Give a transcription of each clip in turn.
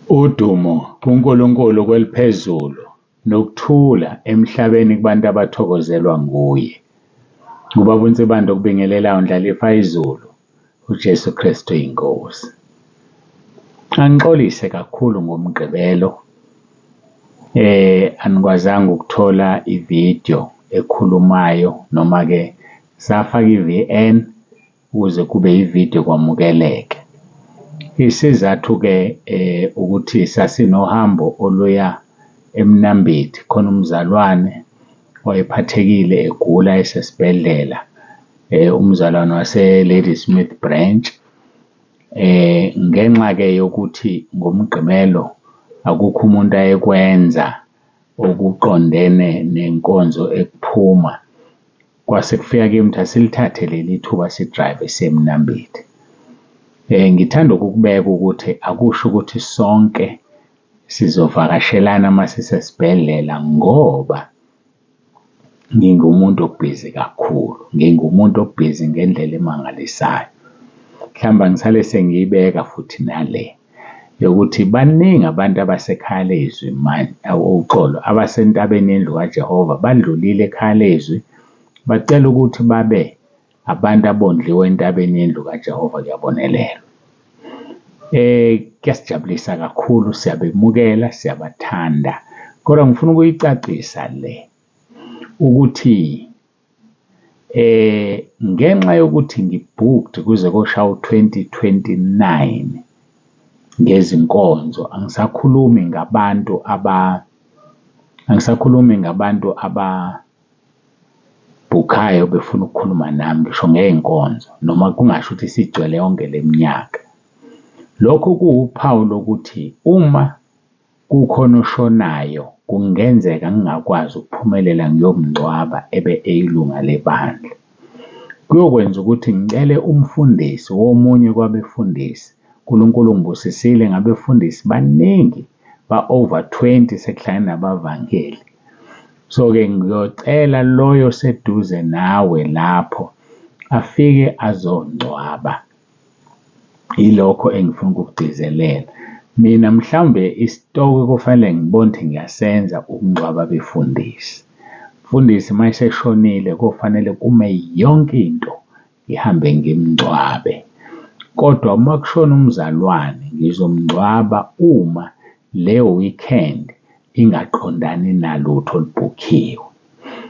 Udumo kuNkulunkulu kweliphezulu nokuthula emhlabeni kubantu abathokozelwa nguye. Ubaba uNsibande okubingelelayo ndlalifa izulu, uJesu Kristu iNkosi. Angixolise kakhulu ngoMgqibelo, anikwazanga ukuthola ividiyo ekhulumayo noma-ke safaka i-VN ukuze kube ividiyo kwamukeleke. Isizathu-ke ukuthi sasinohambo oluya eMnambithi, khona umzalwane owayephathekile egula esesibhedlela, umzalwane wase-Ladysmith Branch. Ngenxa-ke yokuthi ngoMgqibelo akukho umuntu ayekwenza okuqondene nenkonzo ekuphuma, kwase kufika kimi ukuthi asilithathe leli thuba si-drive-e siye eMnambithi. Ngithanda ukukubeka ukuthi akusho ukuthi sonke sizovakashelana masisesibhedlela ngoba ngingumuntu obhizi kakhulu, ngingumuntu obhizi ngendlela emangalisayo. Mhlawumbe angisale sengiyibeka futhi nale yokuthi baningi abantu abaseKhayalezwi uxolo, abasentabeni yendlu kaJehova bandlulile eKhayalezwi, bacela ukuthi babe abantu abondliwa entabeni yendlu kaJehova kuyabonelelwa. Kuyasijabulisa kakhulu, siyabemukela, siyabathanda kodwa ngifuna ukuyicacisa le ukuthi ngenxa yokuthi ngi-booked kuze koshaya u-2029 ngezinkonzo, angisakhulumi ngabantu angisakhulumi ngabantu ababhukhayo befuna ukukhuluma nami ngisho ngey'nkonzo noma kungasho ukuthi isigcwele yonke le minyaka. Lokhu kuwuphawu lokuthi uma kukhona oshonayo kungenzeka ngingakwazi ukuphumelela ngiyomngcwaba ebe eyilunga lebandla. Kuyokwenza ukuthi ngicele umfundisi womunye kwabefundisi, uNkulunkulu ungibusisile ngabefundisi baningi ba-over 20 sekuhlangene nabavangeli. So-ke ngiyocela loyo oseduze nawe lapho afike azongcwaba. Yilokho engifuna ukukugcizelela. Mina mhlawumbe isitokwe kofanele ngibone ukuthi ngiyasenza ukungcwaba abefundisi. Umfundisi mayeseshonile kofanele kume yonke into ngihambe ngimngcwabe kodwa uma kushone umzalwane ngizomngcwaba uma leyo weekend ingaqondani nalutho olubhukhiwe.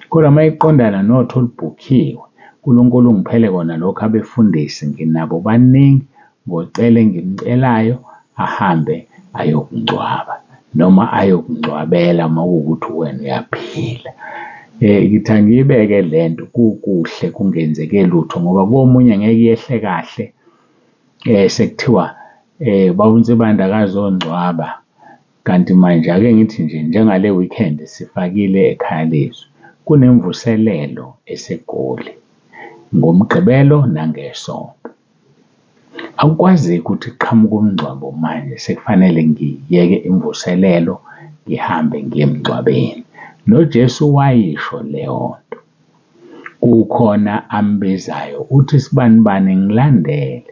Kodwa uma iqondana notho olubhukhiwe, uNkulunkulu ungiphele kona lokho abefundisi nginabo baningi, ngocela engimcelayo ahambe ayokungcwaba noma ayokungcwabela uma kuwukuthi wena uyaphila. Ngithi angiyibeke le nto kukuhle kungenzeke lutho ngoba komunye ngeke yehle kahle sekuthiwa baba uNsibande akazongcwaba kanti manje ake ngithi nje njengale weekend sifakile eKhayelitsha, kunemvuselelo eseGoli ngoMgqibelo nangeSonto. Akukwazeki ukuthi kuqhamuke umngcwabo manje sekufanele ngiyeke imvuselelo ngihambe ngiye emngcwabeni. NoJesu wayisho leyo nto, kukhona ambizayo uthi, sibanibani ngilandele,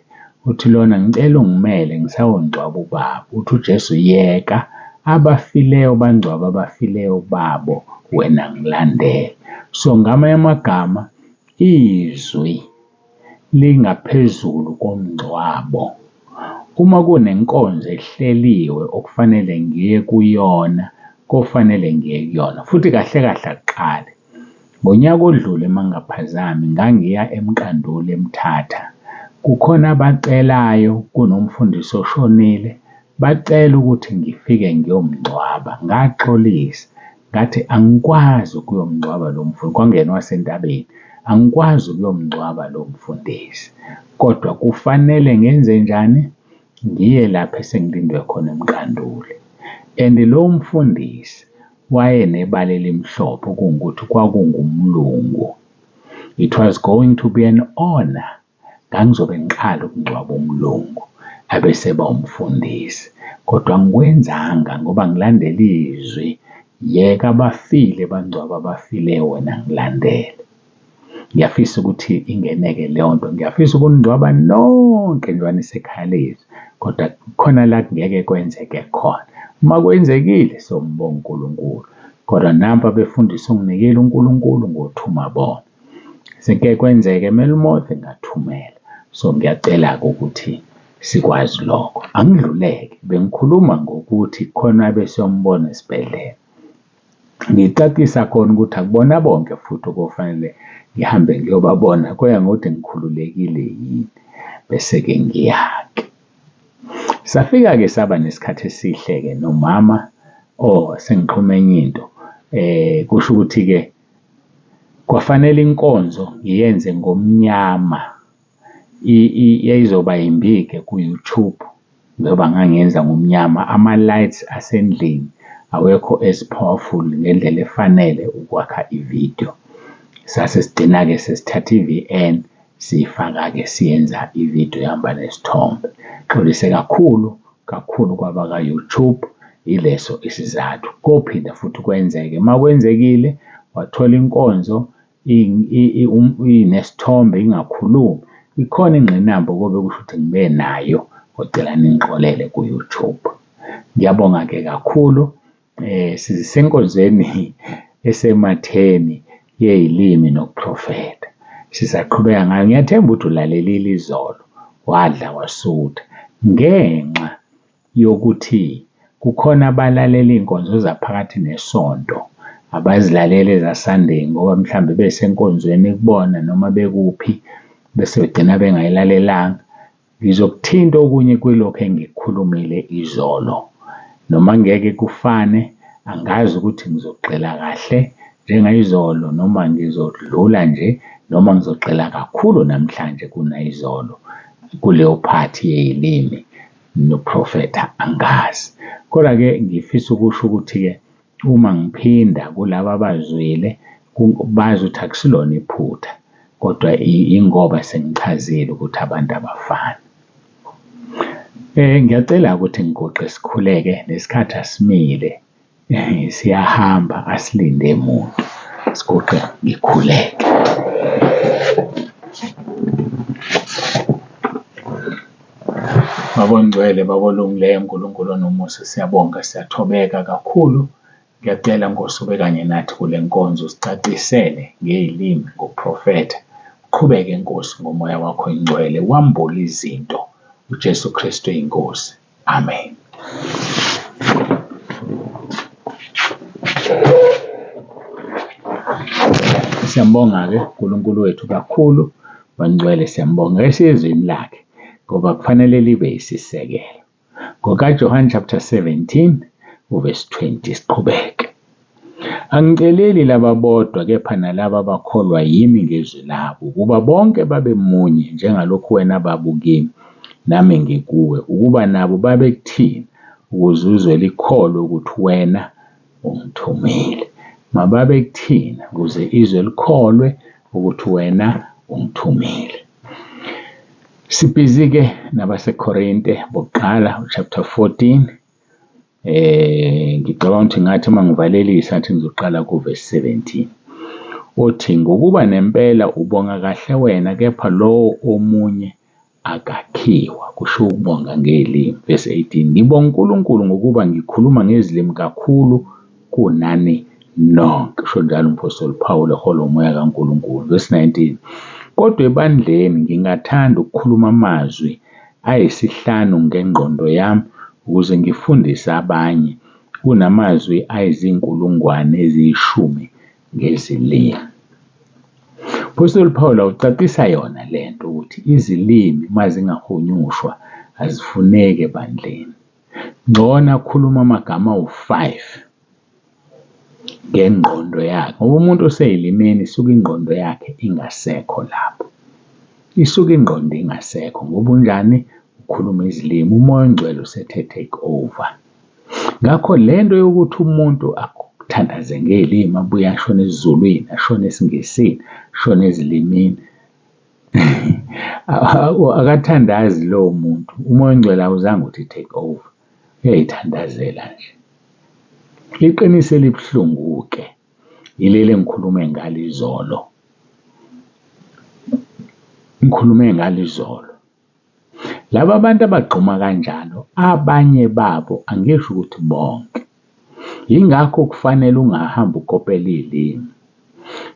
uthi lona ngicela ungimele ngisayongcwaba ubaba. Uthi uJesu, yeka abafileyo bangcwabe abafileyo babo, wena ngilandele. So ngamanye amagama izwi lingaphezulu komngcwabo. Uma kunenkonzo ehleliwe okufanele ngiye kuyona, kofanele ngiye kuyona futhi kahle kahle akuqali. Ngonyaka odlule uma ngingaphazami ngangiya eMqanduli eMthatha, kukhona abacelayo kunomfundisi oshonile, bacela ukuthi ngifike ngiyomngcwaba. Ngaxolisa ngathi angikwazi ukuyomngcwaba lo kwakunguyena owasentabeni, angikwazi ukuyomngcwaba lo mfundisi kodwa kufanele ngenzenjani? Ngiye lapha esengilindwe khona eMqanduli and lowo mfundisi wayenebala elimhlophe okungukuthi kwakungumlungu. It was going to be an honour, ngangizobe ngiqala ukungcwaba umlungu abeseba umfundisi kodwa angikwenzanga ngoba ngilandela izwi, yeka abafile bangcwabe abafileyo wena ngilandele. Ngiyafisa ukuthi ingeneke leyo nto, ngiyafisa ukuningcwaba nonke njengoba nisekhaya lezwi, kodwa khona la kungeke kwenzeke khona. Uma kwenzekile sombonga uNkulunkulu, kodwa nampa abefundisi onginikile uNkulunkulu ngothuma bona. Sekuke kwenzeka eMelmoth ngathumela. So ngiyacela-ke ukuthi sikwazi lokho. Angidluleke, bengikhuluma ngokuthi khona besiyombona esibhedlela. Ngicacisa khona ukuthi akubona bonke futhi okuyofanele ngihambe ngiyobabona, kuya ngokuthi ngikhululekile yini, bese-ke ngiya-ke. Safika-ke saba nesikhathi esihle-ke nomama, oh sengixhume enye into, kusho ukuthi-ke kwafanele inkonzo ngiyenze ngomnyama, yayizoba yimbi-ke ku-YouTube ngoba ngangiyenza ngomnyama, ama-lights asendlini awekho as powerful ngendlela efanele ukwakha ividiyo. Sase sigcina-ke sesithatha i-VN siyifaka-ke siyenza ividiyo ehamba nesithombe. Ngixolise kakhulu kakhulu kwabaka-YouTube, yileso isizathu. Kophinda futhi kwenzeke, uma kwenzekile wathola inkonzo inesithombe ingakhulumi, ikhona ingqinamba okobe kushuthi ngibe nayo, ngocela ningixolele ku-YouTube. Ngiyabonga-ke kakhulu, sisenkonzweni esematheni yey'limi nokuphrofetha, sisaqhubeka ngayo. Ngiyathemba ukuthi ulalelile izolo wadla wasutha ngenxa yokuthi kukhona abalalela iy'nkonzo zaphakathi nesonto, abazilaleli eza-Sunday ngoba mhlawumbe besenkonzweni kubona noma bekuphi bese begcina bengayilalelanga. Ngizokuthinta okunye kulokhu engikukhulumile izolo, noma ngeke kufane, angazi ukuthi ngizogxila kahle njengayizolo noma ngizodlula nje noma ngizogxila kakhulu namhlanje kunayizolo kuleyo phathi yey'limi nokuphrofetha, angazi. Kodwa-ke ngifisa ukusho ukuthi-ke uma ngiphinda kulaba abazwile bazi ukuthi akusilona iphutha kodwa ingoba sengichazile ukuthi abantu abafani. Ngiyacela-ke ukuthi ngiguqe sikhuleke nesikhathi asimile siyahamba asilinde muntu, siguqe ngikhuleke. Baba ongcwele, Baba olungileyo, Nkulunkulu onomusa, siyabonga, siyathobeka kakhulu. Ngiyacela Nkosi ube kanye nathi kule nkonzo, usicacisele ngey'limi, ngokuphrofetha. Uqhubeke Nkosi ngomoya wakho oyingcwele, wambule izinto. UJesu Kristu eyiNkosi. Amen. Siyambonga-ke uNkulunkulu wethu kakhulu, wangcwele siyambonga esizwini lakhe ngoba kufanele libe isisekelo. NgokaJohane chapter 17 uverse 20 siqhubeke. Angiceleli laba bodwa kepha nalaba abakholwa yimi ngezwi labo, ukuba bonke babe munye njengalokhu wena Baba ukimi nami ngikuwe, ukuba nabo babe kuthina, ukuze izwe likholwe ukuthi wena ungithumile. Mababe kuthina ukuze izwe likholwe ukuthi wena ungithumile. Sibhizi-ke nabaseKorinte bokuqala chapter 14. Ngicabanga ukuthi ngathi uma ngivalelisa ngathi ngizoqala ku-verse 17. Uthi ngokuba nempela ubonga kahle wena kepha lowo omunye akakhiwa, kusho ukubonga ngezilimi. Verse 18, ngibonga uNkulunkulu ngokuba ngikhuluma ngezilimi kakhulu kunani nonke. Usho njalo umphostoli Paul eholwa umoya kaNkulunkulu. Verse 19, kodwa ebandleni ngingathanda ukukhuluma amazwi ayisihlanu ngengqondo yami ukuze ngifundise abanye kunamazwi ayizinkulungwane eziyishumi ngezilimi. Phostoli Paul ucacisa yona lento ukuthi izilimi uma zingahunyushwa azifuneki ebandleni. Ngcono akhuluma amagama awu-five ngengqondo yakhe ngoba umuntu osey'limini isuke ingqondo yakhe ingasekho lapho. Isuke ingqondo ingasekho ngoba unjani? Ukhuluma izilimi, umoya ongcwele usethe take over. Ngakho le nto yokuthi umuntu akuthandaze ngey'limi abuye ashone esiZulwini, ashone esiNgisini, ashone ezilimini, akathandazi lowo muntu. Umoya ongcwele awuzange uthi take over, uyay'thandazela nje. Iqiniso elibuhlungu-ke yileli engikhulume ngalo izolo. Ngikhulume ngalo izolo. Laba bantu abagxuma kanjalo abanye babo, angisho ukuthi bonke, yingakho kufanele ungahambi ukopela iy'limi.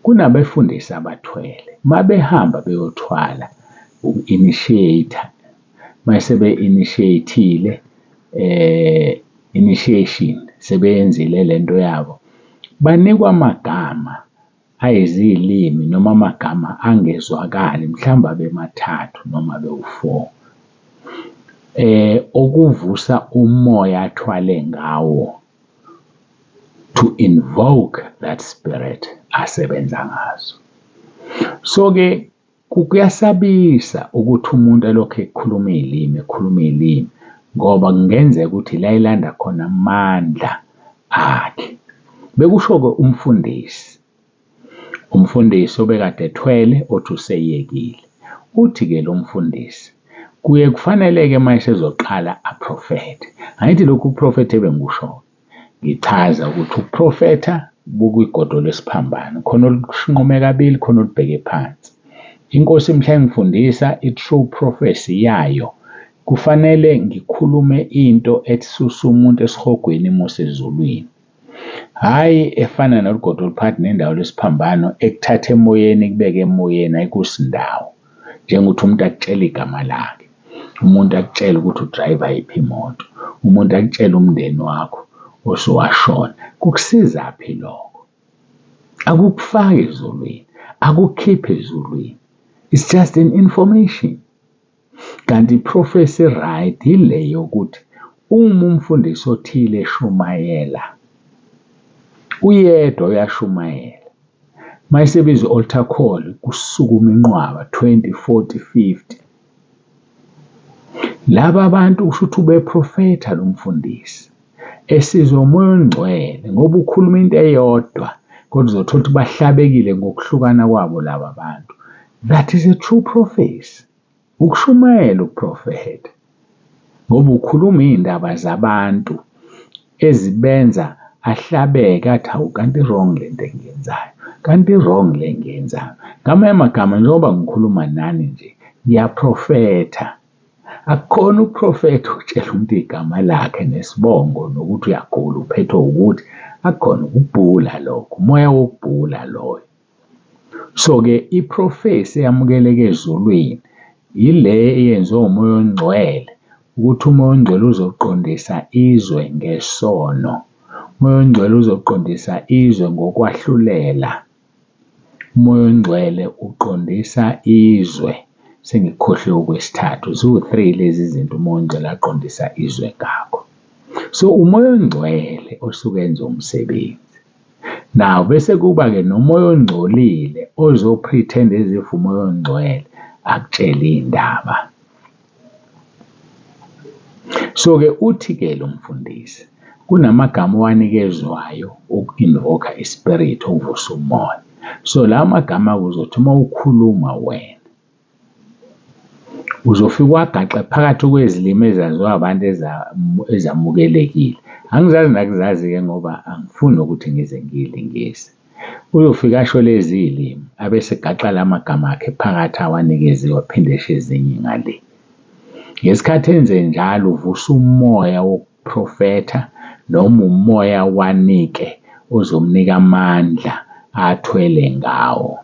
Kunabefundisi abathwele, uma behamba beyothwala uku-initiate-a, mase be-initiate-ile initiation, sebeyenzile lento yabo, banikwa amagama ayizilimi noma amagama angezwakali mhlawumbe abe mathathu noma abe wu-four okuvusa umoya athwale ngawo to invoke that spirit asebenza ngaso. So-ke kuyasabisa ukuthi umuntu elokhu ekhuluma iy'limi ekhuluma iy'limi ngoba kungenzeka ukuthi ila elanda khona amandla akhe. Bekusho-ke umfundisi, umfundisi obekade ethwele othi useyekile. Uthi-ke lo mfundisi kuye kufanele-ke uma esezoqala aprofethe, angithi lokhu ukuphrofetha ebengikusho ngichaza ukuthi ukuphrofetha bukwigodo lwesiphambano, khona olushunqume kabili, khona olubheke phansi. Inkosi mhla ingifundisa i-true prophecy yayo, kufanele ngikhulume into esusa umuntu esihogweni imuse ezulwini. Hhayi efana nolugodo oluphakathi nendawo lwesiphambano ekuthatha emoyeni ikubeke emoyeni, ayikusi ndawo. Njengokuthi umuntu akutshele igama lakhe, umuntu akutshele ukuthi udrayiva yiphi imoto, umuntu akutshele umndeni wakho osowashona. Kukusizaphi lokho? Akukufaki ezulwini, akukukhiphi ezulwini. It's just an information. Kanti i-prophecy right ile yokuthi uma umfundisi othile eshumayela, uyedwa uyashumayela, uma esebiza i-altar call kusukuma inqwaba 20, 40, 50. Laba bantu kusho ukuthi ubeprofetha lo mfundisi esizwa umoya ongcwele ngoba ukhuluma into eyodwa kodwa uzothola ukuthi bahlabekile ngokuhlukana kwabo laba bantu. That is a true prophecy. Ukushumayela ukuprofetha ngoba ukhuluma iy'ndaba zabantu ezibenza ahlabeke athi hawu kanti i-wrong le nto engiyenzayo, kanti i-wrong le engiyenzayo. Ngamanye amagama njengoba ngikhuluma nani nje ngiyaphrofetha. Akukhona ukuphrofetha ukutshela umuntu igama lakhe nesibongo nokuthi uyagula uphethwe ukuthi, akukhona ukubhula lokho, umoya wokubhula loyo. So-ke i-prophecy eyamukeleka ezulwini ile eyenziwa umoya ongcwele ukuthi umoya ongcwele uzoqondisa izwe ngesono. Umoya ongcwele uzoqondisa izwe ngokwahlulela. Umoya ongcwele uqondisa izwe. Sengikukhohliwe okwesithathu, ziwu-three lezi zinto umoya ongcwele aqondisa izwe ngakho. So umoya ongcwele osuke enza umsebenzi. Now bese kuba-ke nomoya ongcolile ozo-pretend as if umoya ongcwele akutshele iy'ndaba. So-ke uthi-ke lo mfundisi kunamagama owanikezwayo uku-invoke-a i-spirit ukuvusa umoya. So lawa magama uzothi uma ukhuluma wena uzofika uwagaxe phakathi kwezilimi ezaziwa abantu ezamukelekile. Angizazi nakuzazi-ke ngoba angifuni nokuthi ngize ngiyilingise. Uyofika asho lezi iy'limi abese egaxa la magama akhe phakathi awanikeziwe aphinde esho ezinye ngale. Ngesikhathi enze njalo uvusa umoya wokuphrofetha noma umoya wanike ozomnika amandla athwele ngawo.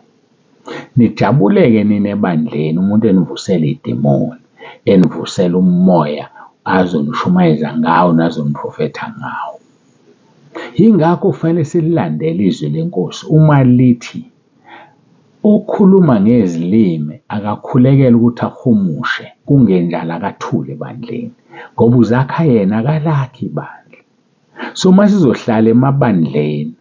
Nijabule-ke nina ebandleni umuntu enivusela idimoni, enivusela umoya azonishumayeza ngawo nazoniphrofetha ngawo. Yingakho kufanele sililandele izwi lenkosi uma lithi okhuluma ngezilimi akakhulekele ukuthi ahumushe kungenjalo akathule ebandleni ngoba uzakha yena akalakhi ibandla. So uma sizohlala emabandleni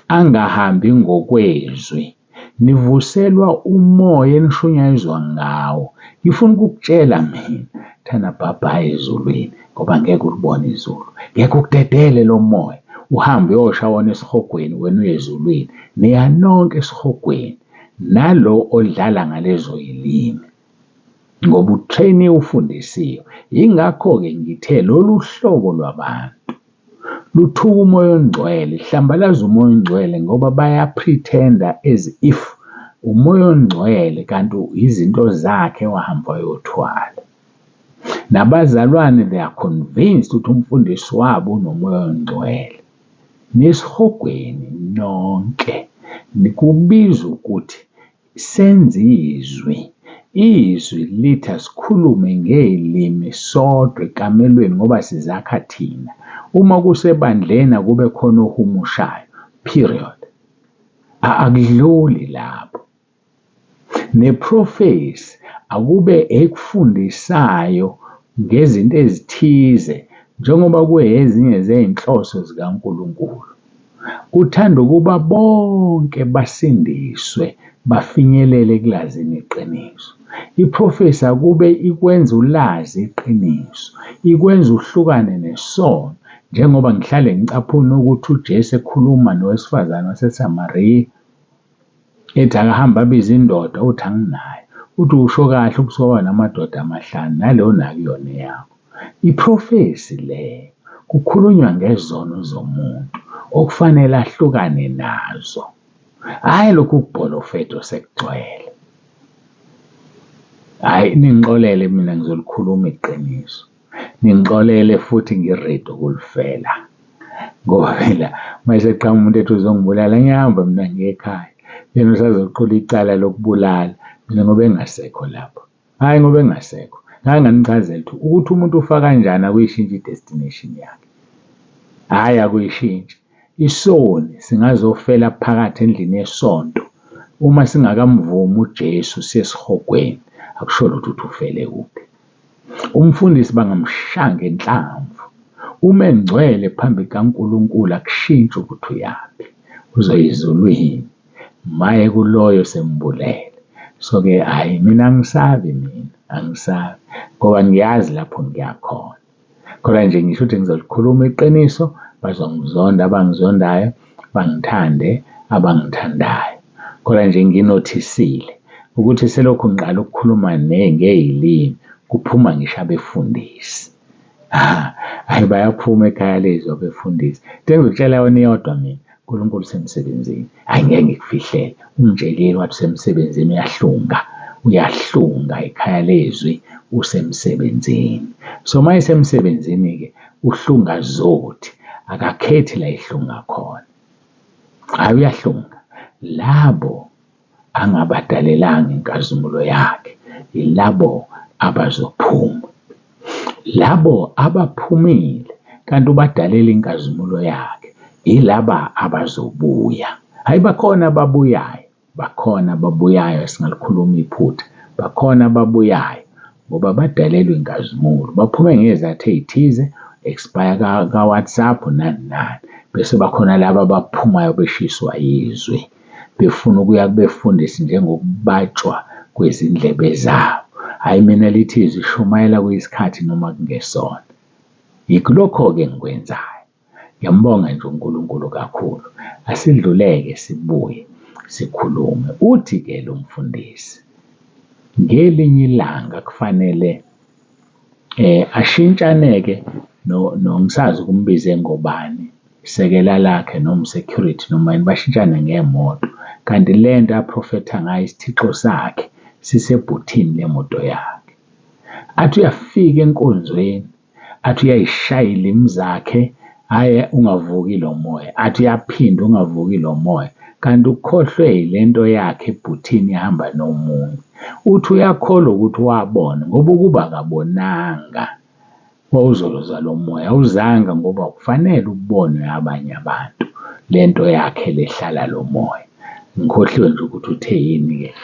angahambi ngokwezwi nivuselwa umoya enishunyayezwa ngawo. Ngifuna ukukutshela mina thana bye-bye ezulwini ngoba ngeke ulibone izulu, ngeke ukudedele lo moya uhambe uyosha wona esihogweni wena uye ezulwini. Niya nonke esihogweni nalo odlala ngalezo yilimi ngoba utrainiwe ufundisiwe. Yingakho-ke ngithe lolu hlobo lwabantu luthuka umoya ongcwele, hlambalaza umoya ongcwele ngoba baya-pretend-a as if uMoya oNgcwele kanti izinto zakhe wahamba wayothwala. Nabazalwane they are convinced ukuthi umfundisi wabo unoMoya oNgcwele. Nisihogweni nonke, nikubiza ukuthi senze izwi. Izwi lithi asikhulume ngey'limi sodwa ekamelweni ngoba sizakha thina. Uma kusebandleni akube khona ohumushayo, period. Akudluli lapho. Neprofesi akube ekufundisayo ngezinto ezithize njengoba kuyezinye zey'nhloso zikaNkulunkulu. Uthanda ukuba bonke basindiswe bafinyelele ekulazini iqiniso. Iprofesi akube ikwenza ulazi iqiniso, ikwenza uhlukane nesono. Njengoba ngihlale ngicaphuna ukuthi uJesu ekhuluma nowesifazane waseSamariya, ethi akahambe abize indoda, uthi anginayo. Uthi usho kahle ukuthi waba namadoda amahlanu, nalo onayo akuyona eyakho. Iprofesi leyo, kukhulunywa ngezono zomuntu okufanele ahlukane nazo. Hhayi lokhu kubholofetho sekugcwele. Hhayi ningixolele mina ngizolikhuluma iqiniso. Ningixolele futhi ngi-ready ukulifela. Ngoba phela uma eseqhamuka umuntu ethi uzongibulala ngiyahamba mina ngiye ekhaya. Yena usazoqula icala lokubulala mina ngoba engasekho lapho. Hhayi ngoba engasekho. Ngake nganichazela ukuthi ukuthi umuntu ufa kanjani akuyishintshi i-destination yakhe. Hhayi akuyishintshi. Isoni singazofela phakathi endlini yesonto uma singakamvumi uJesu siye esihogweni, akusho lutho ukuthi ufele kuphi. Umfundisi bangamshaya ngenhlamvu. Uma engcwele phambi kukaNkulunkulu akushintshi ukuthi uyaphi, uzoya ezulwini. Maye kuloyo sembulele. So-ke hhayi mina angisabi mina, angisabi ngoba ngiyazi lapho ngiya khona. Khona nje ngisho ukuthi ngizolikhuluma iqiniso, bazongizonda abangizondayo, bangithande abangithandayo. Khona nje nginothisile ukuthi selokhu ngiqala ukukhuluma ngey'limi kuphuma ngisho abefundisi. Hhayi bayaphuma ekhaya lezwi abefundisi. Into engizokutshela yona iyodwa mina, uNkulunkulu usemsebenzini. Hhayi ngeke ngikufihlele, ungitshelile wathi usemsebenzini uyahlunga, uyahlunga ekhaya lezwi usemsebenzini. So uma esemsebenzini-ke uhlunga zothi, akakhethi la ehlunga khona. Hhayi uyahlunga. Labo angabadalelanga inkazimulo yakhe yilabo abazophuma. Labo abaphumile kanti ubadalela inkazimulo yakhe yilaba abazobuya. Hhayi bakhona ababuyayo, bakhona ababuyayo singalikhuluma iphutha, bakhona ababuyayo ngoba badalelwe inkazimulo. Baphume ngey'zathu ey'thize, expire ka-WhatsApp nani nani. Bese bakhona laba abaphumayo beshiswa yizwi, befuna ukuya kubefundisi njengokubatshwa kwezindlebe zabo. Hhayi mina lithi izwi shumayela kuyisikhathi noma kungesona. Yikho lokho-ke engikwenzayo. Ngiyambonga nje uNkulunkulu kakhulu. Asidluleke sibuye sikhulume. Uthi-ke lo mfundisi ngelinye ilanga kufanele ashintshaneke ngisazi ukumbize ngobani, isekela lakhe noma u-security noma yini, bashintshane ngemoto. Kanti le nto aprofetha ngayo isithixo sakhe sisebhuthini lemoto yakhe. Athi uyafika enkonzweni, athi uyayishaya iy'limi zakhe, hhayi ungavuki lo moya, athi uyaphinda ungavuki lo moya. Kanti ukhohlwe yile nto yakhe ebhuthini ihamba nomunye. Uthi uyakholwa ukuthi wabona ngoba ukuba akabonanga wawuzolozwa lo moya, awuzanga ngoba kufanele ubonwe abanye abantu le nto yakhe lehlala lo moya. Ngikhohliwe nje ukuthi uthe yini-ke.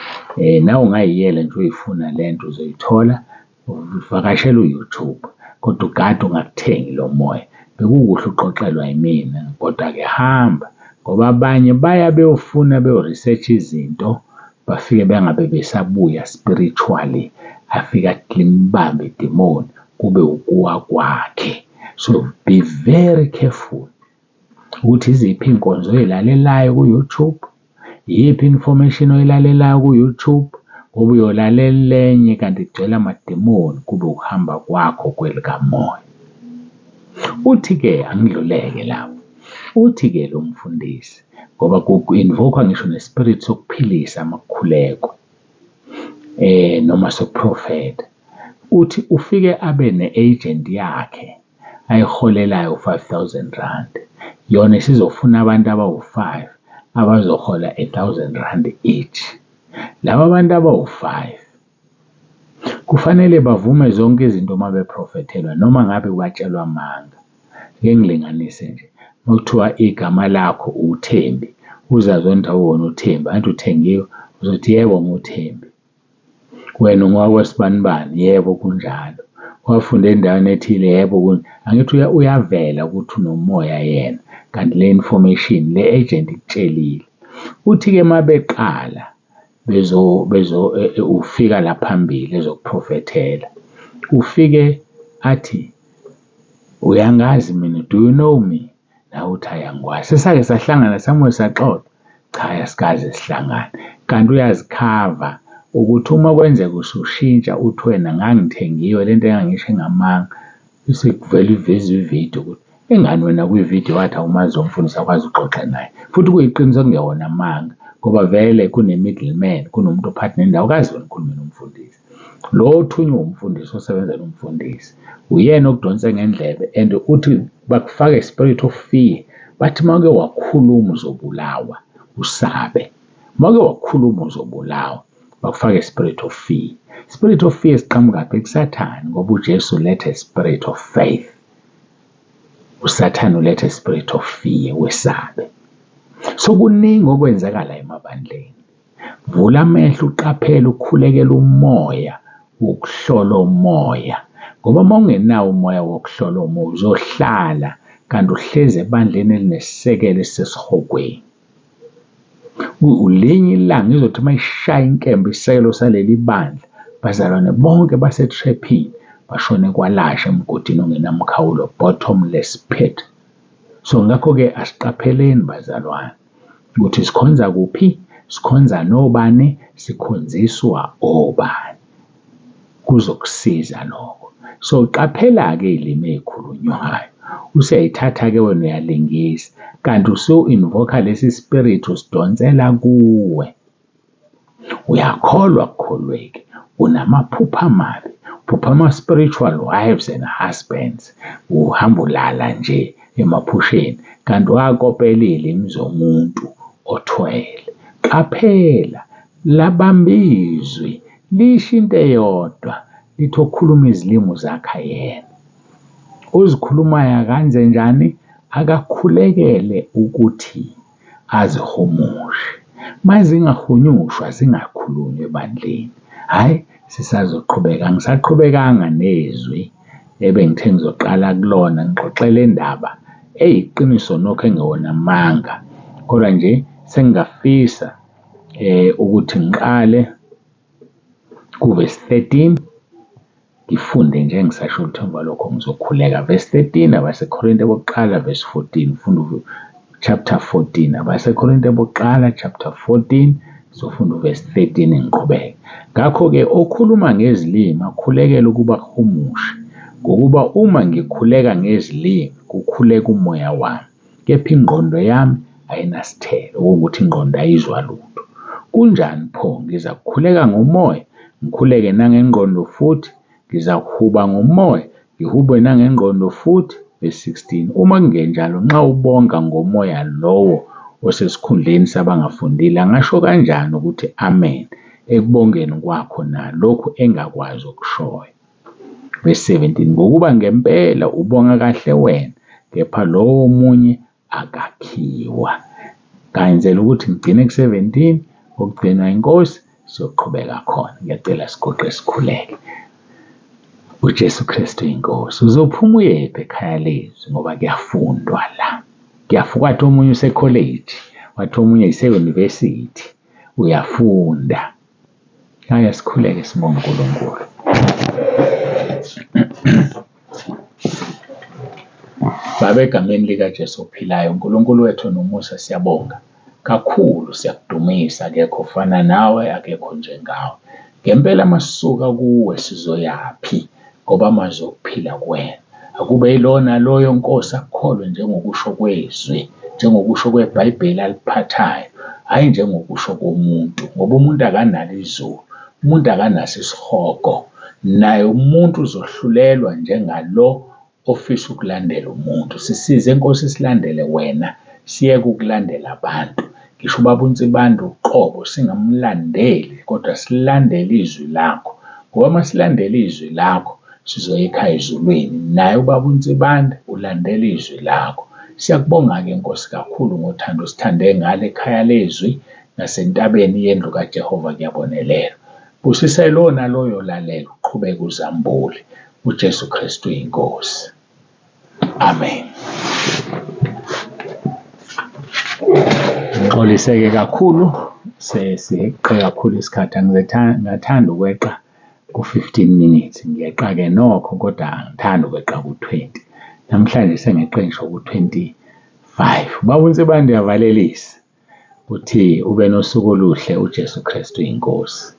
Nawe ungayiyela nje uyifuna le nto uzoyithola, uvakashele u-YouTube kodwa ugade ungakuthengi lo moya. Bekukuhle uxoxelwa yimina kodwa-ke hamba ngoba abanye baya beyofuna beyo-research-a izinto bafike bengabe besabuya spiritually, afike limbambe idimoni kube ukuwa kwakhe. So be very careful ukuthi iziphi iy'nkonzo oy'lalelayo ku-YouTube, iyiphi i-information oyilalelayo ku-YouTube ngoba uyolalela enye kanti igcwele amadimoni kube ukuhamba kwakho kwelikamoya. Uthi-ke angidluleke lapho, uthi-ke lo mfundisi. Ngoba ku-invoke-wa ngisho ne-spirit sokuphilisa uma kukhulekwa noma sokuphrofetha. Uthi ufike abe ne-agent yakhe ayiholelayo u-R5 000. Yona isizofuna abantu abawu-five abazohola a R1 000 each. Laba bantu abawu-five kufanele bavume zonke izinto uma bephrofethelwa noma ngabe batshelwa amanga. Ake ngilinganise nje, uma kuthiwa igama lakho uThembi, uzazi wena ukuthi awuwona uThembi, angithi uthengiwe, uzothi yebo ngiwuThembi. Wena ungowakwaSibanibani, yebo kunjalo. Wafunda endaweni ethile, yebo. Angithi uyavela ukuthi unomoya yena, kanti le information le agent ikutshelile. Uthi-ke uma beqala ufika la phambili ezokuphrofethela, ufike athi, uyangazi mina, do you know me? Nawe uthi hhayi angikwazi. Sesake sahlangana somewhere saxoxa? Cha, asikaze sihlangane. Kanti uyazikhava ukuthi uma kwenzeka usushintsha uthi wena ngangithengiwe le nto engangisho ingamanga, bese kuvele iveze ividiyo ukuthi engani wena kwividiyo wathi awumazi lo mfundisi awukaze uxoxe naye. Futhi kuyiqiniso kungewona amanga ngoba vele kune-middleman, kunomuntu ophathi nendawo awukaze wena ukhulume nomfundisi. Lo othunywe umfundisi osebenza nomfundisi uyena okudonse ngendlebe and uthi bakufaka spirit of fear, bathi uma uke wakhuluma uzobulawa, usabe. Uma uke wakhuluma uzobulawa, bakufaka spirit of fear. Spirit of fear siqhamukaphi? KuSathane, ngoba uJesu uletha spirit of faith. USathane uletha spirit of fear, wesabe. So kuningi okwenzeka la emabandleni. Vula amehlo uqaphele ukhulekele umoya wokuhlola umoya, ngoba uma ungenawo umoya wokuhlola umoya uzohlala kanti uhlezi ebandleni elinesisekelo esisesihogweni. Linye ilanga izothi uma ishaya inkemba isisekelo saleli bandla, bazalwane bonke base-trap-ini bashone kwalasha emgodini ongenamkhawulo, bottomless pit. So ngakho-ke asiqapheleni bazalwane ukuthi sikhonza kuphi, sikhonza nobani, sikhonziswa obani. Kuzokusiza lokho. So qaphela-ke iy'limi ey'khulunywayo. Usuyayithatha-ke wena uyalingisa kanti usu-invoke-a lesi spirit usidonsela kuwe. Uyakholwa akukholweki, unamaphupho amabi, uphupha ama-spiritual wives and husbands, uhamba ulala nje emaphusheni kanti wakopela iy'limi zomuntu othwele. Qaphela, labamba izwi lisho into eyodwa, lithi okhuluma izilimi uzakha yena. Ozikhulumayo akenze njani? Akakhulekele ukuthi azihumushe. Mazingahunyushwa zingakhulunywa ebandleni. Hhayi, sisazoqhubeka. Angisaqhubekanga nezwi ebengithe ngizoqala kulona ngixoxe le ndaba eyiqiniso nokho engewona amanga, kodwa nje sengingafisa ukuthi ngiqale kuvesi 13 ngifunde nje ngisasho lutho, emva kwalokho ngizokhuleka. Verse 13 abaseKorinte bokuqala verse 14, ngifunda chapter 14, abaseKorinte bokuqala chapter 14, ngizofunda uvesi 13 ngiqhubeke. Ngakho-ke okhuluma ngezilimi akhulekele ukuba ahumushe, ngokuba uma ngikhuleka ngezilimi kukhuleka umoya wami, kepha ingqondo yami ayinasithelo, okuwukuthi ingqondo ayizwa lutho. Kunjani pho? Ngizakukhuleka ngomoya, ngikhuleke nangengqondo futhi, ngizakuhuba ngomoya, ngihube nangengqondo futhi. Verse 16, uma kungenjalo, nxa ubonga ngomoya lowo osesikhundleni sabangafundile, angasho kanjani ukuthi amen ekubongeni kwakho na lokhu engakwazi okushoyo? Verse 17, ngokuba ngempela ubonga kahle wena, kepha lowo omunye akakhiwa. Ngenzela ukuthi ngigcine ku-17, okugcinwa inkosi, siyoqhubeka khona. Ngiyacela siguqe sikhuleke. UJesu Kristu inkosi. Uzophuma uyephi ekhaya lezwi ngoba kuyafundwa la. Kuyafundwa. Wathi omunye usekholeji, wathi omunye use-university, uyafunda. Ake sikhuleke sibonge uNkulunkulu. Baba, egameni likaJesu ophilayo, uNkulunkulu wethu nomusa, siyabonga kakhulu, siyakudumisa, akekho ofana nawe, akekho njengawe. Ngempela masisuka kuwe sizoyaphi ngoba amazwi okuphila kuwena. Akube yilona loyo Nkosi akukholwe njengokusho kwezwi njengokusho kweBhayibheli aliphathayo, hhayi njengokusho komuntu, ngoba umuntu akanalo izulu, umuntu akanaso isihogo. Naye umuntu uzohlulelwa njengalo ofisa ukulandela umuntu. Sisize Nkosi silandele wena, siyeke ukulandela abantu. Ngisho ubaba uNsibande uqobo singamlandeli kodwa silandele izwi lakho. Ngoba uma silandela izwi lakho sizoya ekhaya ezulwini. Naye ubaba uNsibande ulandela izwi lakho. Siyakubonga-ke Nkosi kakhulu ngothando osithande ngalo ekhaya lezwi nasentabeni yendlu kaJehova kuyabonelelwa. Busisa lowo naloyo olalela uqhubeke uzambule. UJesu Kristu iNkosi. Amen. Ngixolise-ke kakhulu sesiyeqe kakhulu isikhathi angizathanda ukweqa ku-15 minutes. Ngiyeqa-ke nokho kodwa angithandi ukweqa ku-20. Namhlanje sengeqe ngisho ku-25. Ubaba uNsibande uyavalelisa uthi ube nosuku oluhle uJesu Kristu iNkosi.